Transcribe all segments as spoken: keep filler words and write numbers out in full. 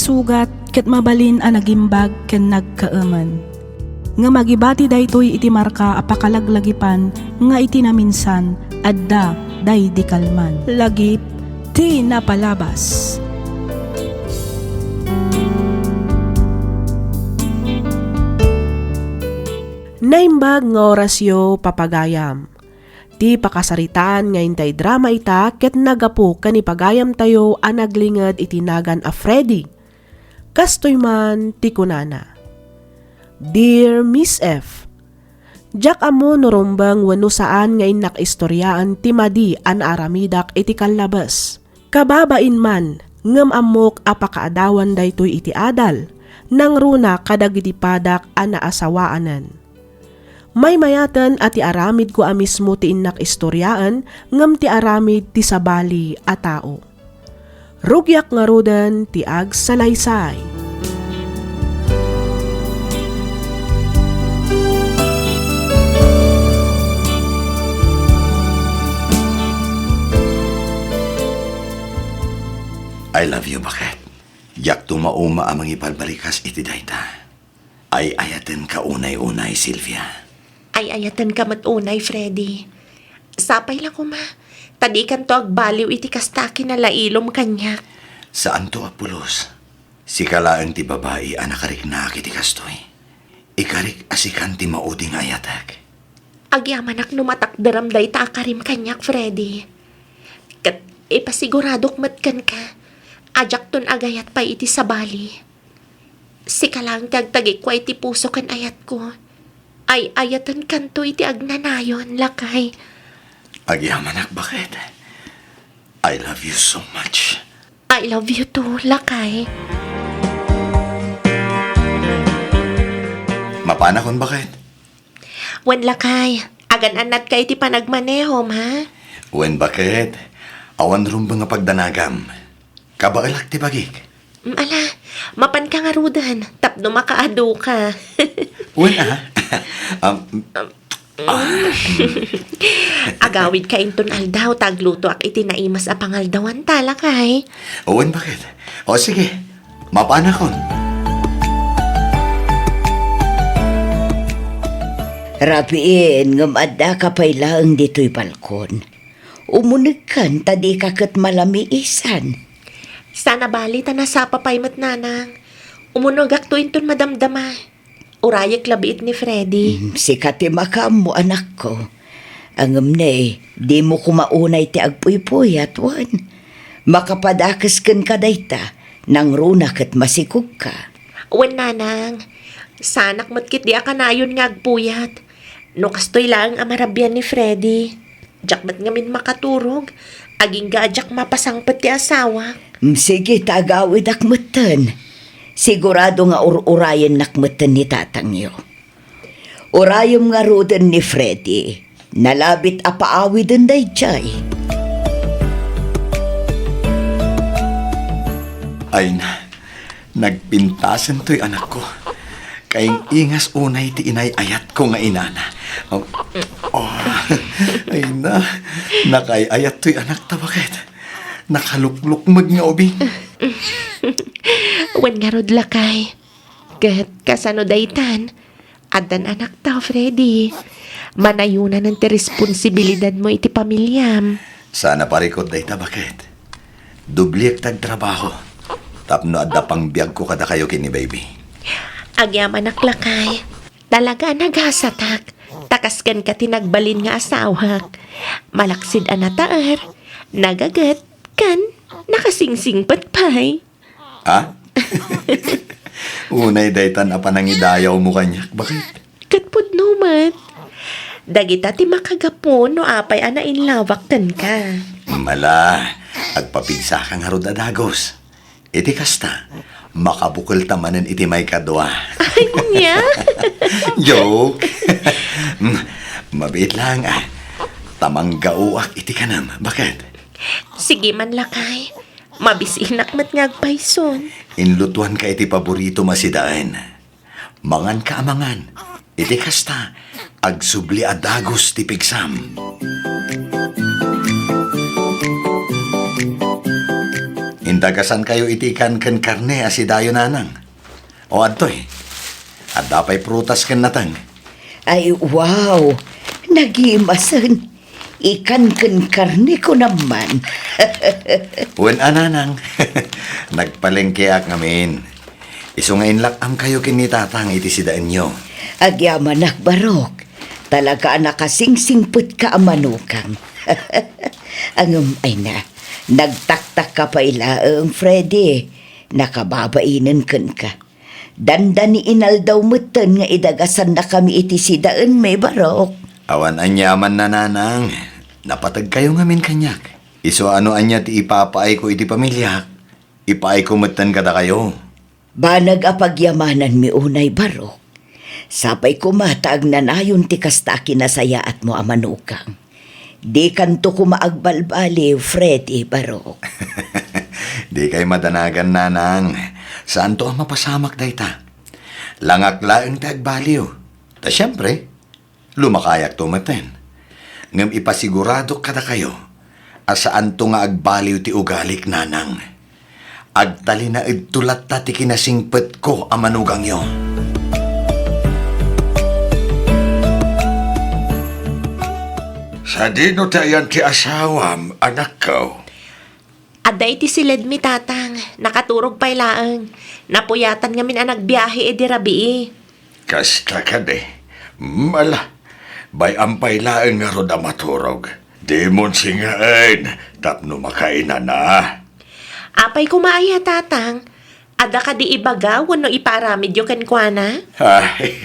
Sugat ket mabalin a nagimbag ken nagkaemen. Ngem agibati daytoy iti marka a pakalaglagipan nga iti naminsan, adda daydi kalman. Lagip ti napalabas. Naimbag nga orasyo, papagayam. Ti pakasaritaan nga intay drama ita ket naggapu ken ni pagayamtayo a naglinged iti nagan a Freddy. Kastoy man ti kunana, "Dear Miss F, diak ammo no rumbeng wenno saan nga innak istoriaen ti madi a naaramidak iti kallabes. Kababain man, ngem ammok a pakaadawan daytoy iti adal, nangruna kadagiti padak a naasawaanen. Maymayaten a ti aramidko a mismo ti innak istoriaen, ngem ti aramid ti sabali a tao. Rugiak ngaruden ti agsalaysay." I love you, Baket. Diakto mauma a mangibalbalikas iti dayta. Ay-ayatenka unay-unay, Silvia. Ay-ayatenka met unay, Freddy. Sapay la koma, ta dikanto agbaliw iti kasta a kinalailom kaniak. Saanto a pulos. Sika laeng ti babai a nakariknaak iti kastoy. Ikarik a sikan ti maudi nga ayatek. Agyamanak no matakderam dayta a karim kaniak, Freddy. Ket ipasiguradok met kenka a diakton agayat pay iti sabali. Sika laeng ti agtagikua iti puso ken ayatko. Ay-ayatenkanto iti agnanayon, lakay. Agyamanak, Baket. I love you so much. I love you too, lakay. Mapanakon, Baket? Wen, lakay. Agan-annatka iti panagmanehom, ha? Wen, Baket. Awan rumbeng a pagdanagam. Kabaelak ti bagik. Mm, ala, mapanka ngaruden tapno makaaduka. Wen, ah. Um, ah. Agawidka inton aldaw ta aglutoak iti naimas a pangaldawan ta, lakay. Wen, Baket? O, sige. Mapanakon. Rabiin, ngem addaka pay laeng ditoy balkon. Umunegkan ta dika ket malamiisan. Saan a bali ta nasapa pay met, nanang. Umunegakto inton madamdama. Urayek labiit ni Freddy. Mm, sika ti makaammo, anakko. Ngem ne, dimo koma unay ti agpuy-puyat, wen? Makapadakes kenka dayta, nangruna ket masikogka. Wen, nanang. Saanak met ketdi a kanayon nga agpuyat. No kastoy laeng a marabian ni Freddy. Diak met ngamin makaturog, agingga a diak mapasangpet ti asawak. Mm, sige, ta agawidak metten. Sigurado nga ur-urayennak metten ni tatangyo. Urayem ngaruden ni Freddy. Nalabit a paawiden daydiay. Ay na, nagpintasen toy anakko. Kaing-ingas unay ti inay-ayatko nga inana. Oh, oh, ay na, nakaay-ayat toy anakta, Baket. Nakaluklukmeg nga ubing. Wen ngarud, lakay. Ket kasano daytan? Addan anakta, Freddy. Manayonanen ti responsibilidadmo iti pamiliam. Saan a parikut dayta, Baket. Dobliek ti agtrabaho tapno adda pangbiagko kadakayo ken ni baby. Agyamanak, lakay. Talaga a nagasatak. Ta kas kenka ti nagbalin nga asawak. Malaksid a nataer, nagaget, ken nakasingsingpet pay. Ha? Unay daytan a panangidayawmo kaniak, Baket? Ket pudno met. Dagita ti makagapu no apay a nainlawak kenka. Mala, agpapigsaka ngarud a dagus. Iti kasta, makabukelta manen iti maikadua. Ania? Joke. Mm, mabiit laeng, ah. Ta manggaoak iti kanem, Baket? Sige man, lakay. Mabisinak met nga agpayson. Inlutuanka iti paboritom a sidaen. Manganka a mangan. Iti kasta, agsubli a dagus ti pigsam. In Dagasankayo iti ikan ken karne a sidayo, Nanang. O adtoy, adda pay prutas ken nateng. Ay, wow! Nagimasen! Ikan ken karne ko naman. Wen a, Nanang. Nagpalengkeak ngamin. Isu nga inlak-amkayo ken ni Tatang iti sidaenyo. Agyamanak, Barok. Talaga a nakasingsingpetka a manugang. Ngem, ay na, nagtaktakka pay laeng, Freddy. Nakababainen kenka. Dandani inaldaw metten nga idagasannakami iti sidaenmi, Barok. Awan aniamanna, Nanang. Napategkayo ngamin kaniak. Isu a no ania ti ipapaayko iti pamiliak, ipaayko metten kadakayo. Banag a pagyamananmi unay, Barok. Sapay koma ta agnanayon ti kasta a kinasayaatmo a manugang. Dikanto koma agbalbaliw, Freddy, Barok. Dikay madanagan, Nanang. Saanto a mapasamak dayta. Langak laeng ti agbaliw. Ta siempre, lumakayakto metten. Ngem ipasiguradok kadakayo a saanto nga agbaliw ti ugalik, Nanang. Agtalinaedto latta ti kinasingpetko a manugangyo. Sadino ti ayan ti asawam, anakko? Adda iti siledmi, Tatang. Nakaturog pay laeng. Napuyatan ngamin a nagbiahe idi rabii. Kasta kadi. Mm, ala, bay-am pay laeng ngarud a maturog. Dimon singaen tapno makainana. Apay koma aya, Tatang? Adda kadi ibaga wenno ipaaramidyo kenkuana? Ay,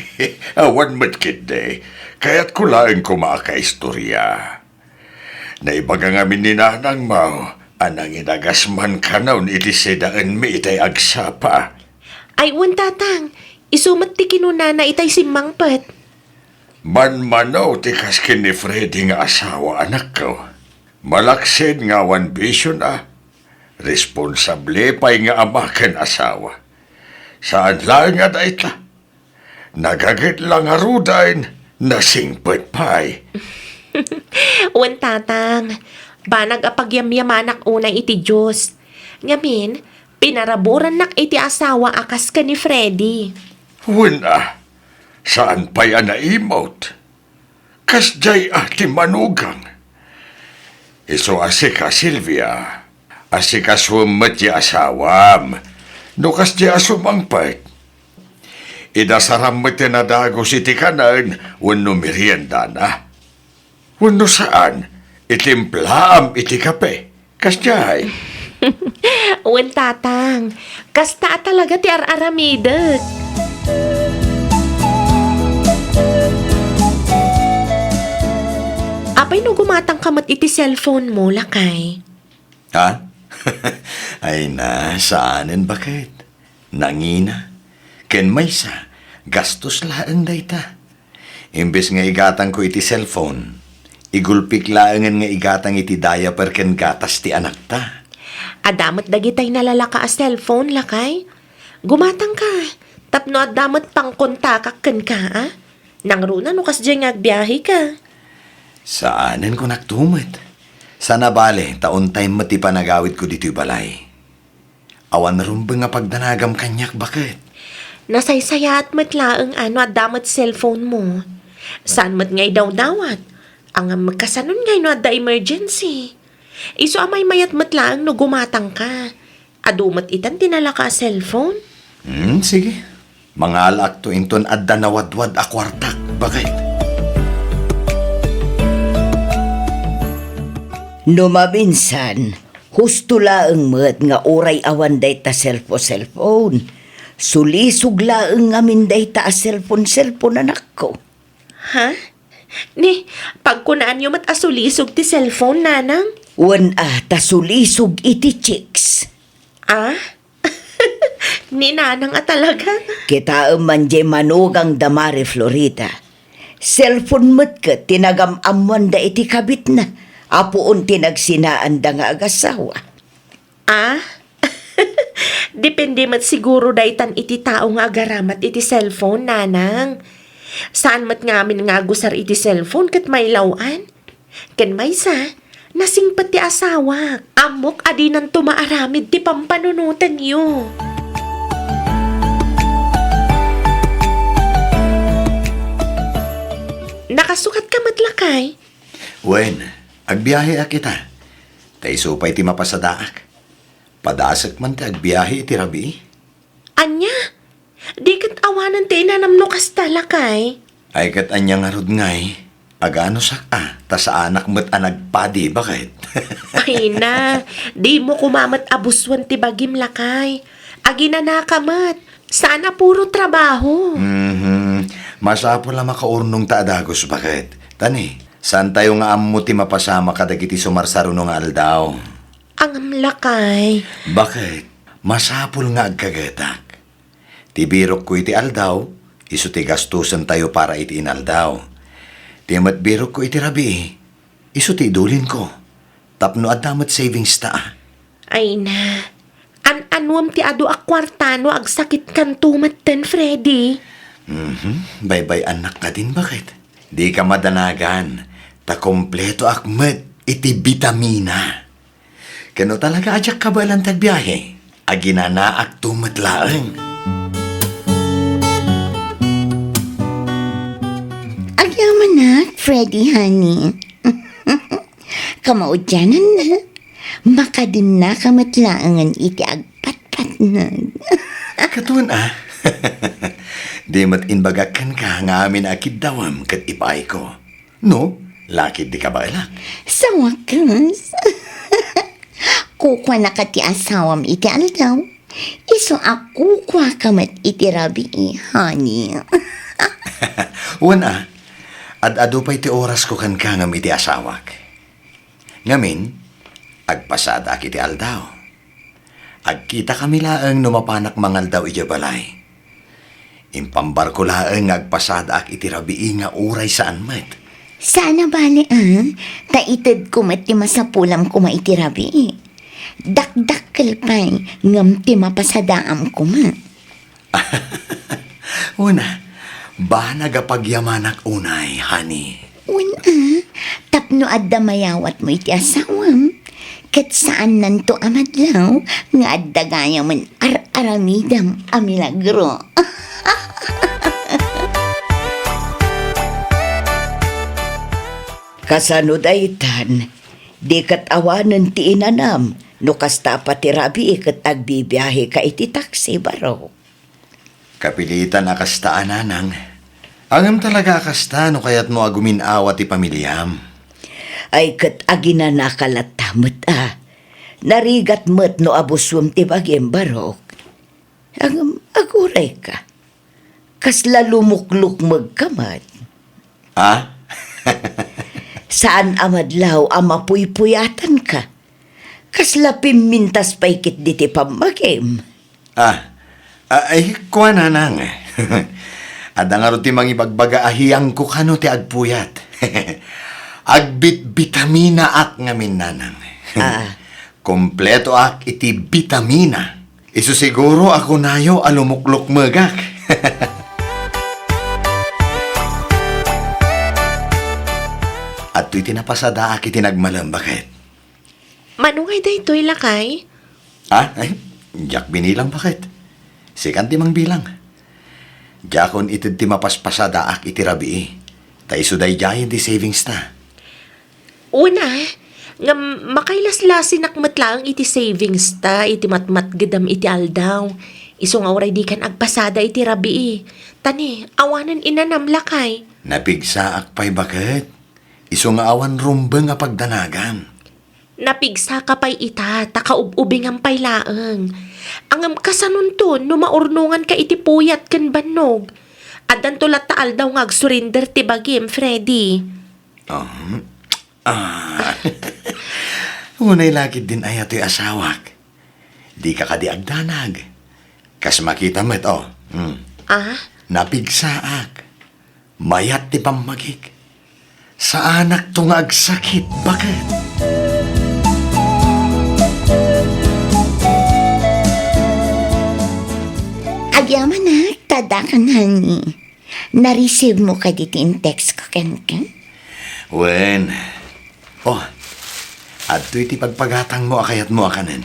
awan met ketdi. Kayatko laeng koma a kaistorya. Naibaga ngamin ni nanangmo a nangidagas man kanon iti sidaenmi itay agsapa. Ay, wen, Tatang. Isu met ti kinunana itay simmangpet. Manmano ti kas ken ni Freddy nga asawa, anakko. Malaksid nga awan bisiona. Responsable pay nga ama ken asawa. Saan laeng a dayta. Nagaget la ngaruden, nasingpet pay. Wen, Tatang, banag a pagyamyamanak unay iti Dios. Ngamin, pinaraburannak iti asawa a kas ken ni Freddy. Wen a, saan pay a naimot. Kasdiay a ti manugang. Isu a sika, Silvia, asikasuem met ti asawam. No kasdiay a sumangpet, idasaram met ti nadagus iti kanen wenno meriendana. Wenno saan, itimplaam iti kape. Kasdiay. Wen, Tatang. Kasta a talaga ti ar-aramidek. Apay no gumatangka met iti cellphone mo, lakay? Ha? Ay na, saanen, baket. Nangina. Ken maysa, gastos laeng dayta. Imbes nga igatangko iti cellphone, igulpik laengen nga igatang iti diaper ken gatas ti anakta. Adda met dagitay nalalaka a cellphone, lakay. Gumatangka, tapno adda met pangkontakak kenka, a? Nangruna no kasdiay nga agbiaheka. Saanen, kunak tumet. Sana bale, ta on time met ti panagawidko ditoy balay. Awan rumbeng a pagdanagam kaniak, baket. Nasaysayaat met laeng a no adda met cellphone mo. Saan met nga idawdawat? Ngem kasanon ngay no adda emergency? Isu a maymayat met laeng no gumatangka. Adu met itan ti nalaka a cellphone? Hmm, sige. Mangalaakto inton adda nawadwad a kuartak, baket. No maminsan, husto laeng met nga uray awan dayta cellphone-cellphone. Sulisog laeng ngamin dayta a cellphone-cellphone, anakko. Ha? Ni, pagkunaanyo met a sulisog ti cellphone, nanang? Wen a, ta sulisog iti chicks. Ah? Ni nanang a talaga? Kitaem man jay manugang da Mari Florida. Cellphone met ket ti nagam-ammoanda iti kabitna, a puon ti nagsinaanda nga agasawa. Ah? Depende met siguro daytan iti tao nga agaramat iti cellphone, nanang. Saan met ngamin nga agusar iti cellphone ket mailaw-an. Ken maysa, Nasingpet ti asawak. Ammok a dinanto maaramid ti pampanunotenyo. Nakasukat ka met, lakay? Wen, agbiaheak ita. Ta isu pay ti mapasadaak. Padasek man ti agbiahe iti rabii. Ania? Di ket awanen ti inanam no kasta, lakay? Ay, ket ania ngarud ngay? Aganusak a, ta saanak met a nagpadi, baket? Ay na, dimo koma met a busuen ti bagim, lakay. Aginanaka met, saan a puro trabaho. Mhm. Masapul a makaurnongta a dagus, baket? Ta ni, saantayo nga ammo ti mapasamak kadagiti sumarsaruno nga aldaw. Angam, lakay. Baket? Masapul nga agkagetak. Ti birokko iti aldaw, isu ti gastosentayo para iti inaldaw. Ti met birokko iti rabii, isu ti idulinko. Tapno adda met savings ta. Ay na. An-anuem ti adu a kuarta no agsakitkanto metten, Freddy? Mhm. Baybay-annak kadin, baket? Dika madanagan, ta kompletoak met iti bitamina. Ken no talaga a diak kabaelan ti agbiahe, aginanaakto met laeng. Agyamanak, Freddy, honey. Kamaudiananna, makadinna ka met laengen iti agpatpatnag. Katon a. Di met imbagak kenka nga amin a kiddawem ket ipaayko. No, lakay, di kabaelak. Sa wakas. Kukuanaka ti asawam iti aldaw. Isu a kukuaka met iti rabii, honey. Wen a, ad-adu pay ti orasko kenka ngem iti asawak. Ngamin, agpasadaak iti aldaw. Agkitakami laeng no mapanak mangaldaw idiay balay. Impambarko laeng nga agpasadaak iti rabii nga uray saan met. Saan a bale, a, ta itedko met ti masapulam koma iti rabii. Dakdakkel pay, ngem ti mapasadaam koma. Una, banag a pagyamanak unay, honey. Wen a, tapno adda mayawatmo iti asawam, ket saannanto a madlaw nga adda gayamen ar-aramidam a milagro. Kasano daytan? Di ket awanen ti inanam no kasta a pati rabii ket agbibiaheka iti taksi, barok. Kapilitan a kasta a, nanang. Ngem talaga a kasta no kayatmo a gumin-awa ti pamiliam. Ay, ket aginanaka latta met a. Narigat met no abusuem ti bagim, barok. Ngem agurayka. Kasla lumuklukmegka met. Ha? Saan a madlaw a mapuypuyatanka. Kasla pimmintas pay ketdi ti pammagim. Ah, ah, ay, kua, nanang. Adda ngarud ti mangibagbaga a hiyangko kano ti agpuyat. Agbitbitaminaak ngamin, nanang. Ah. Kompletoak iti bitamina. Isu siguro a kunayo a lumuklukmegak. Adtoy ti napasadaak iti nagmalem, baket. Mano ngay daytoy, lakay? Ah, ay, diak binilang, baket. Sikan ti mangbilang. Diakon ited ti mapaspasadaak iti rabii. Ta isu daydiayen ti savings ta. Una, ngem makailaslasinak met laeng iti savings ta iti matmatgedam iti aldaw. Isu nga uray dikan agpasada iti rabii. Ta ni, awanen inanam, lakay. Napigsaak pay, baket. Isu nga awan rumbeng a pagdanagam. Napigsaka pay ita, ta kaub-ubingam pay laeng. Ngem kasanonto no maurnonganka iti puyat ken bannog? Addanto latta aldaw nga agsurinder ti bagim, Freddy. Um, ah. Unay lakay din aya toy asawak. Dika kadi agdanag. Kas makita met, oh. Hmm. Ah? Napigsaak. Mayat ti pammagik. Saanakto nga agsakit, baket. Agyamanak, ta adda kan, honey. Na-receive mo kadi ti in-text ko kenka? Wen. Oh, Adtoy ti pagpagatangmo a kayatmo a kanen.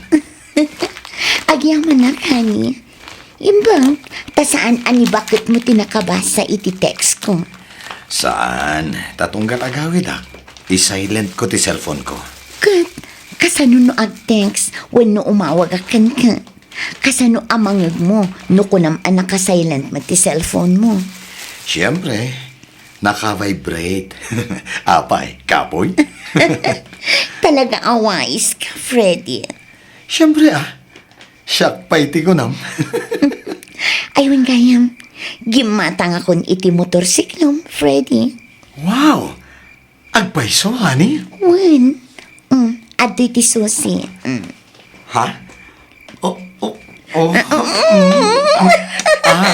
Agyamanak, honey. Imbag, ta saan a ni baketmo ti nakabasa iti text ko. Saan, ta tunggal agawidak, i-silent ko ti cellphone ko. Ket, kasano no ag-text wenno umawagak kenka? Kasano a mangegmo no kunam a naka-silent met ti cellphone mo? Siyempre, naka-vibrate. Apay, kapoy? Talaga a wais ka, Freddy. Siyempre, ah. Siak pay ti kunam. Ay, wen gayam, gimmatangakon iti motorsiklom, Freddy. Wow! Agpayso, honey? Wen. Mm, adtoy ti susi. Mm. Ha? Oh, oh, oh. Mm, mm. Ah.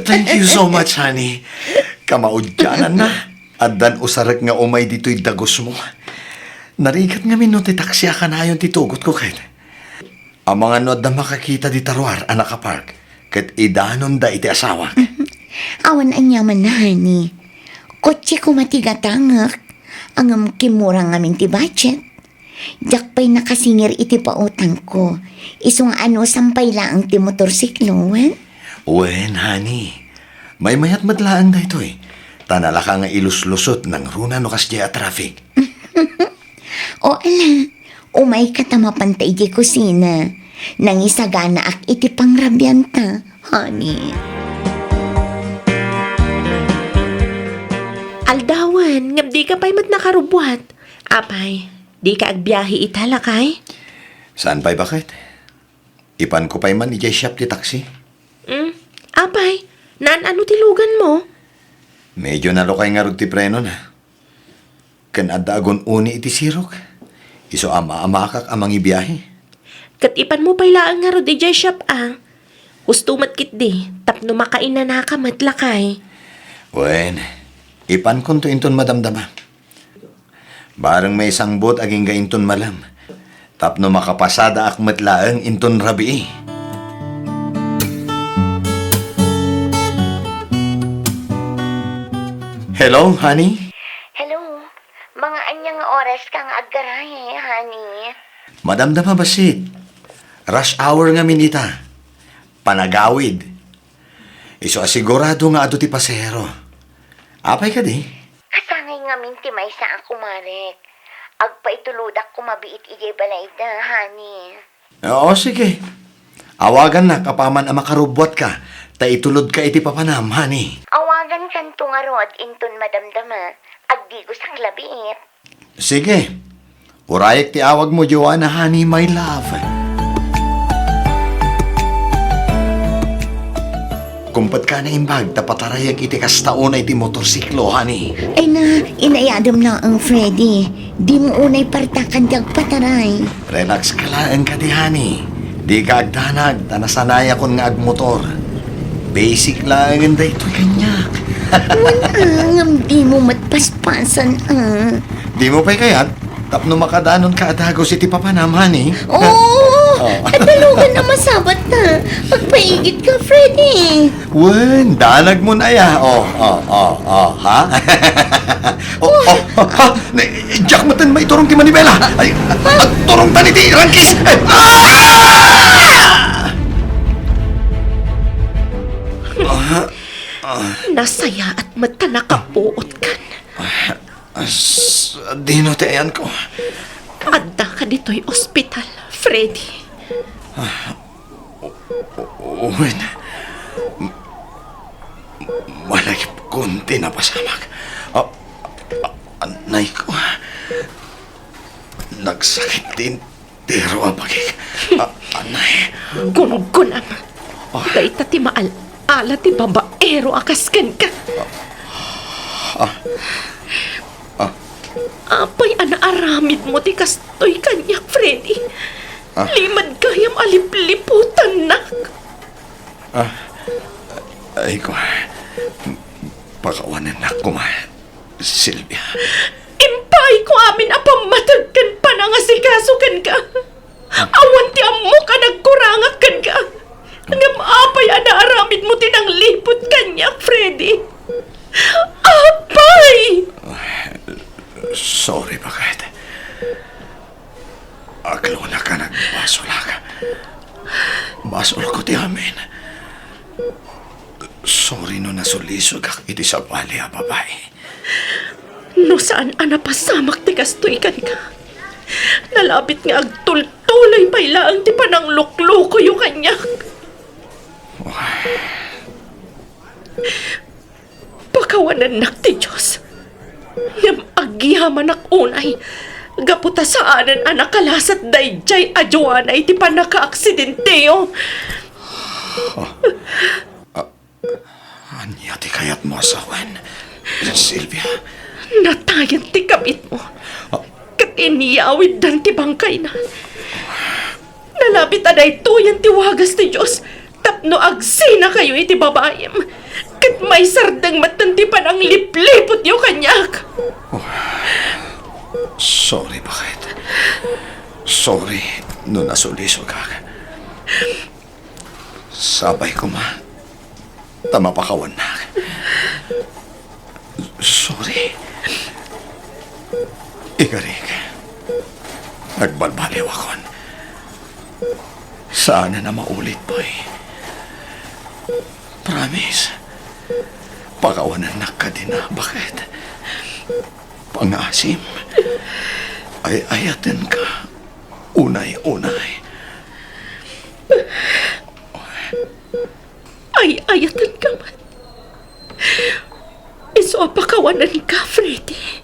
Thank you so much, honey. Kamaudiananna. Addan usarek nga umay ditoy dagusmo. Narigat ngamin no ti taksi a kanayon ti tugotko ket. Amangan no adda makakita dita ruar a nakapark, ket idanonda iti asawak. Awan aniaman, honey. Kotse koma ti gatangek, ngem kimmurang ngamin ti budget. Diak pay nakasingir iti pautangko. Isu nga anusam pay laeng ti motorsiklo, wen? Wen, honey. Maymayat met laeng daytoy. Ta nalaka nga iluslusot nangruna no kasdiay a traffic. O ala, umayka ta mapanta idiay kusina. Nangisaganaak iti pangrabianta, honey. Aldawen, ngem dika pay met nakarubbuat. Apay, dika agbiahe ita, lakay? Saan pay baket? Ipanko pay man idiay shop ti taksi. Mm, apay, naan-ano ti luganmo? Medyo nalukay ngarud ti prenona. Ken adda agun-uni iti sirok. Isu a maamakak a mangibiahe. Ket ipanmo pay laeng ngarud idiay shop a. Husto met ketdi, tapno makainanaka met lakay. Wen, ipankonto inton madamdama. Bareng maisangbut agingga inton malem. Tapno makapasadaak met laeng inton rabii. Hello, honey? Hello. Mga ania nga oras ka nga aggaray, honey? Madamdama bassit. Rush hour ngamin ita. Panagawid. Isu a sigurado nga adu ti pasahero. Apay kadi? Kasangay ngamin ti maysa a kumarek. Agpaitulodak koma biit idiay balayda, honey. Oo, sige. Awagannak apaman a makarubbuatka, ta itulodka iti papanam, honey. Awagankanto ngarud inton madamdama, agdigosak la biit. Sige. Urayek ti awagmo, Joanna, honey, my love. Kumpetka a naimbag ta patarayek iti kasta unay ti motorsiklo, honey. Ay na, inayadem laeng, Freddy. Dimo unay partakan ti agpataray. Relax ka laeng kadi, honey. Dika agdanag ta nasanayakon nga agmotor. Basic laengen daytoy kaniak. Wen a, ngem dimo met paspasen a. Dimo pay kayat? Tapno makadanonka a dagus iti papanam, honey. Oo! Oh. Adalogan a masabat ta. Agpaigitka, Freddy. Wen, danagmon aya. Oh, oh, oh, oh, ha? Oh, oh, oh, ha? Ne, diak metten maiturong ti manibela. Ay, agturongtan iti rangkis. Ay, ah! Ah, ah. Nasayaat met ta nakapuotkan. Sadino ti ayanko? Addaka ditoy ospital, Freddy. Wen, malagipkon ti napasamak. A, a, anayko. Nagsakit ti entero a bagik. A, anay. Gunggunam. Ah. Dayta ti maal-ala ti babaero a kas kenka. Ah. Ah. Apay a naaramidmo ti kastoy kaniak, Freddy? Ah. Limed gayam a lipliputannak. Ah, ay ko, pakawanennak koma, Silvia. Impaayko amin a pammateg ken panangasikaso kenka. Awan ti ammok a nagkurangak kenka. Ngem apay a naaramidmo ti nangliput kaniak, Freddy? Apay! Ah, sorry. Aglunaka, nagbasolak. Basolko ti amin. Sorry no nasulisogak iti sabali a babai. No saan a napasamak ti kastoy kenka, nalabit nga agtultuloy pay laeng ti panangluklukoyo kaniak. Pakawanennak ti Dios. Ngem agyamanak unay, gapu ta saanen a nakalasat daydiay a Joanna iti pannakaaksidenteo. Ah, ah, ania ti kayatmo a sawen, Sylvia? Natayen ti kabitmo. Ah. Ket inyawiddan ti bangkayna. Nalabit a daytoyen ti wagas ti Dios tapno agsinakayo iti babaim, ket maisardeng metten ti pananglipliputyo kaniak. Oh, sorry, baket. Sorry no nasulisogak. Sapay koma ta mapakawannak. Sorry. Ikarik, nagbalbaliwakon. Saanen a maulit pay. Promise. Pakawanennak kadina, baket. Pangasim. Ay-ayatenka. Unay-unay. Ay-ayatenka met. Isu a pakawanenka, Freddy.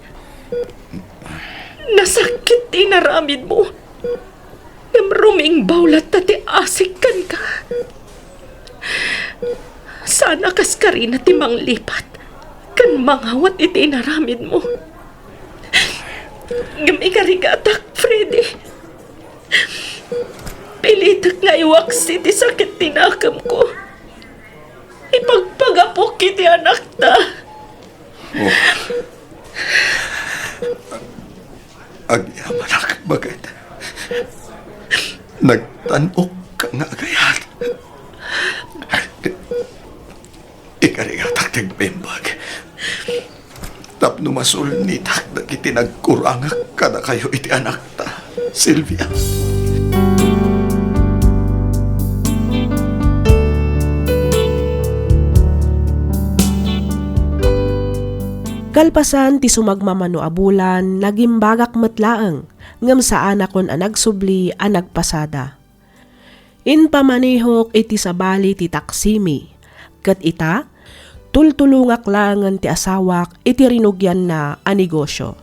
Nasakit ti inaramidmo. Ngem rumingbaw latta ti asik kenka. Saan a kaskarina ti manglipat ken mangawat iti inaramidmo. Ngem ikarigatak, Freddy. Pilitek nga iwaksi ti sakit ti nakemko. Ipagpagapok iti anakta. Oh. Agyamanak, baket. Nagtan-ok ka nga agayat. Ikarigatak ti agbimbag tapno masulnitak dagiti nagkurangak kadakayo iti anakta, Sylvia. Kalpasan ti sumagmamano a bulan, nagimbagak met laeng, ngem saanakon a nagsubli a nagpasada. Impamanehok iti sabali ti taksimi, ket ita, tultulongak laengen ti asawak iti rinugianna a negosio.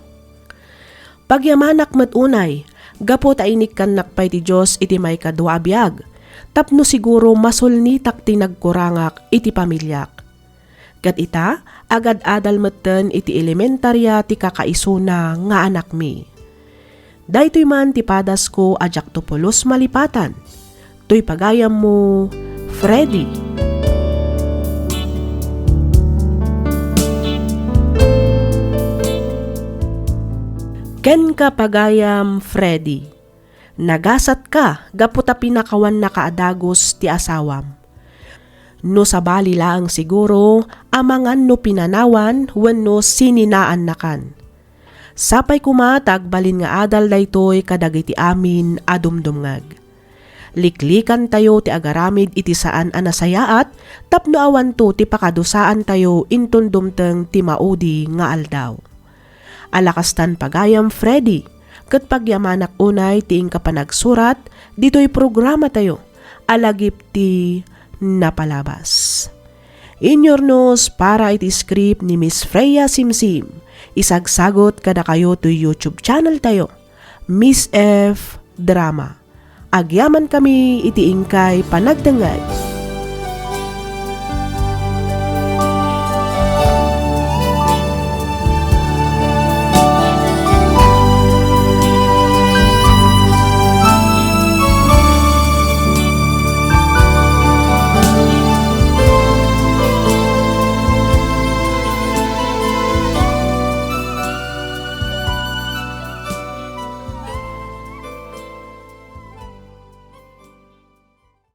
Pagyamanak met unay, gapu ta inikkannak pay ti Dios iti maikadua a biag, tapno siguro masulnitak ti nagkurangak iti pamiliak. Ket ita, agad-adal metten iti elementaria ti kakaisuna nga anakmi. Daytoy man ti padasko a diakto pulos malipatan. Toy pagayammo, Freddy. Kenka, pagayam Freddy. Nagasatka gapu ta pinakawannaka a dagus ti asawam. No sabali laeng siguro, amangan no pinanawan wenno sininaannakan. Sapay koma ta agbalin nga adal daytoy kadagiti amin a dumdumngeg. Liklikantayo ti agaramid iti saan a nasayaat tapno awanto ti pakadusaantayo inton dumteng ti maudi nga aldaw. Ala kastan, pagayam Freddy, ket pagyamanak unay ti inka panagsurat ditoy programatayo a lagip ti napalabas. Inyurnos para iti script ni Miss Freya Simsim, isagsagot kadakayo toy YouTube channel tayo, Miss F Drama. Agyamankami iti inkay panagdengngeg.